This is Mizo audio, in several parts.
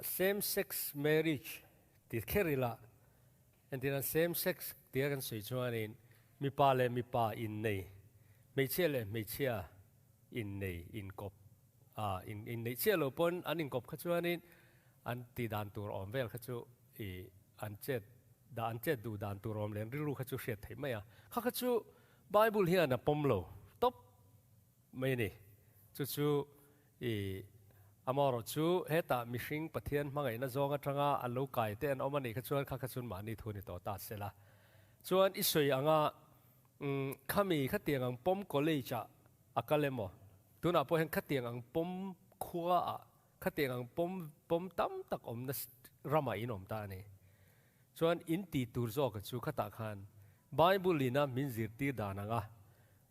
Same sex marriage ti kher ila, entirnan same sex tia kan sawi chuanin mipa leh mipa innei, hmeichhia leh hmeichhia innei, inkawp, inneih chiah lo pawn an inkawp kha chuanin an tih dan tur awm vel kha chu ih an chet dah an chet duh dan tur awm leh an rilru kha chu hriat theih mai a. Kha kha chu Bible hian a pawm lo tawp mai a ni. Chu chu ih amaherawh chu hetah mihring Pathian hmangaihna zawng atanga an lo kai te an awm a nih kha chuan kha kha chuan mahni thu ni tawh ta se la. Chuan i sawi anga umm khami khatiang ang pawm college ah a kal emaw tunah pawh hian khatiang ang pawm khua ah Khatiang ang pawm pawm tam tak awmna ramah in awm ta a ni. Chuan in ti tur zawka chu khatah khan Bible ina min zirtir dan anga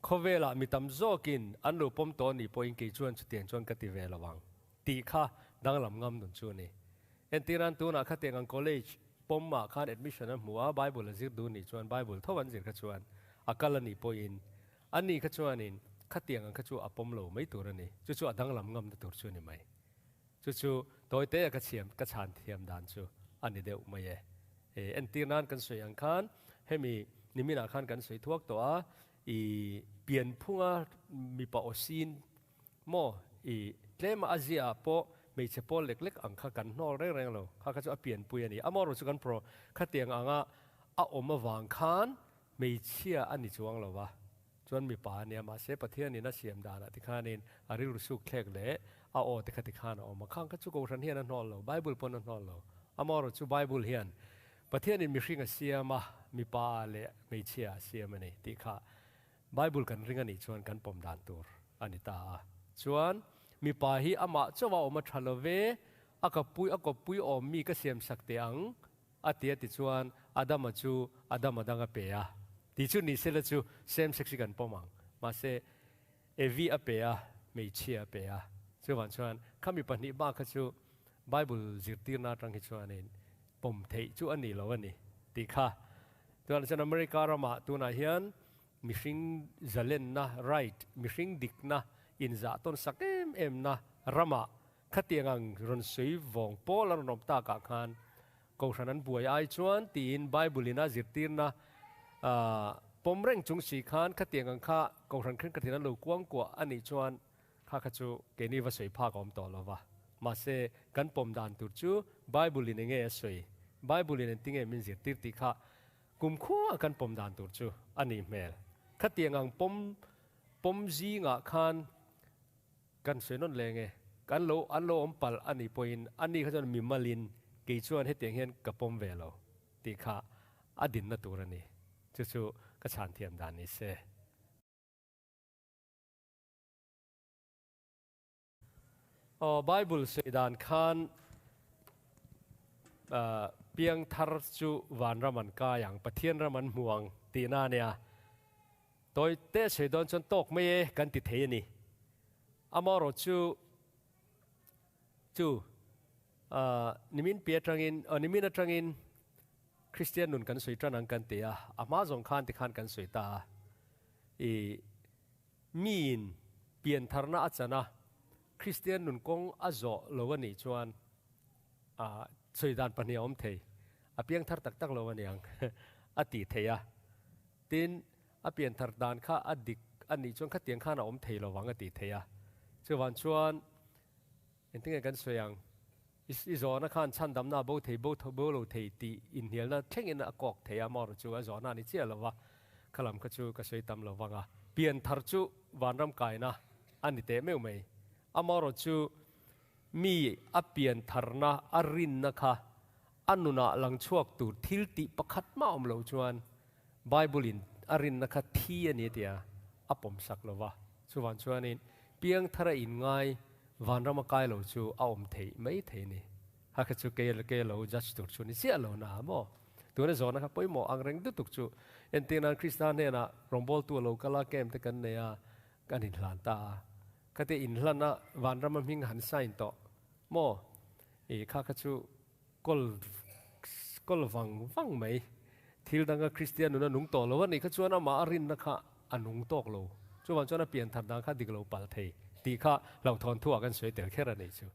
khawvelah mi tam zawkin an lo pawm tawh anih pawhin kei chuan chutiang chuan ka ti ve lo ang tih kha danglam ngam nun chu a ni. Entirnan tunah khatiang ang college pawmah khan admission a hmu a, Bible a zir duh nih chuan Bible tho an zir kha chuan a kal anih pawhin Ani kha chuanin khatiang ang kha chu a pawm lo mai tur a ni. Chu chu a danglam ngamna tur chu a ni mai. Chu chu tawite a ka chhiam, ka chhan thiam dan chu a ni deuh mai e. E, entir nan kan sawi ang khan hemi niminah khan kan sawi thuak tawh a, i pianphunga mipa aw sin maw, i tlema a ziaah pawh hmeichhe pawl lek lek ang kha kan hnawl reng reng lo. Kha kha chu a pianpui a ni. Amaherawhchu kan pro khatiang anga a awm avang khan Hmeichhia a ni chuang lo va, chuan mipa a nia, mahse Pathianin a siam danah tikhanin a rilru suk thlek leh a aw te kha tikhan a awm a, khang kha chu Kohhran hian a hnawl lo, Bible pawn a hnawl lo. Amaherawh chu Bible hian Pathianin mihring a siam a, mipa leh hmeichhia a siam a ni tih kha Bible kan ring a nih chuan kan pawm dan tur a ni ta a. Chuan mipa hi amah chauh a awm a tha lo ve, a kapui a kawppui awm mi ka siam sak teh ang A ti a ti chuan Adama chu Adama dang a pe a ti chu ni sela chu same sex hi kan pawm ang. Mahse Evi a pe a, hmeichhia a pe a. Chuvang chuan khami pahnih bak kha chu Bible zirtirna atang hi chuanin pawm theih chu a ni lo a ni tih kha. Tunah chuan America ramah tunah hian mihring zalenna, right, mihring dikna inzah tawn sak em em na ramah Khatiang ang rawn sawi vawng pawl a rawn awm takah khan Kohhran an buai ai chuan tiin Bible in a zirtirna pawm reng chung si khan khatiang ang kha Kohhran khenkhatin an lo kuangkuah a nih chuan kha kha chu keini va sawi phak a awm tawh lo va. Mahse, kan pawm dan tur chu Bible in enge a sawi, Bible in engtinge min zirtir tih kha kumkhua kan pawm dan tur chu a nih hmel. Khatiang ang pawm pawm zingah khan Kan sawi nawn leng e. Kan lo an lo awm palh a nih pawhin a ni kha chuan mimalin kei chuan hetiang hian ka pawm ve lo tih kha a dinna tur a ni. Chu chu ka chhan thiam dan ni se. Aw Bible sawi dan khan piang thar chu vanram an kai ang, Pathian ram an hmu ang tihna a nia. Tawi te sawi dawn chuan tawk mai e kan ti thei a ni. Amaherawh chu chu nimin pi atangin nimin atangin Kristian nun kan sawi tan ang kan ti a, a hma zawng khan tikhan kan sawi ta a. I miin piantharna a chan a, Kristian nun kawng a zawh lo a nih chuan sawi dan pahnih a awm thei. A piangthar tak tak lo a niang a tih theih a. Tin, a pianthar dan kha a dik a nih chuan khatiang khan a awm thei lo vang a tih theih a. Chuvang chuan engtinge kan sawi ang, i zawhna khan chhandamna a bo thei bo bo lo thei tih inhnialna thlengin a kawk thei a, amaherawhchu chu a zawhna a ni chiah lo va, kha lam kha chu ka sawi tam lo vang a. Pianthar chu vanram kaina a ni teh meuh mai. Amaherawhchu mi a piantharna a rinna kha a nunah lang chhuak tur thil tih pakhat mah awm loh chuan Bible in a rinna kha thi a ni tia a pawm sak lo va. Chuvang chuanin piangthara inngai vanram a kai lo chu a awm theih mai thei a ni. Ha kha chu kei kei lo judge tur chu ni chiah lo na maw? Tuna zawhna kha pawimawh ang reng dutuk chu entir nan Krista hnenah rawngbawltu a lo kal a, camp te kan nei a, kan inhlan ta a. Khatia inhlan a vanrama hming han sign tawh maw? I kha kha chu Kawl kawl vang vang mai. Thil danga Kristian nun a nung tawh lo a nih kha chuan amah a rinna kha a nung tawk lo. Chuvang chuan a pianthar dan kha dik lo palh thei tih kha hlauhthawn thuah kan sawi tel kher a nih chu.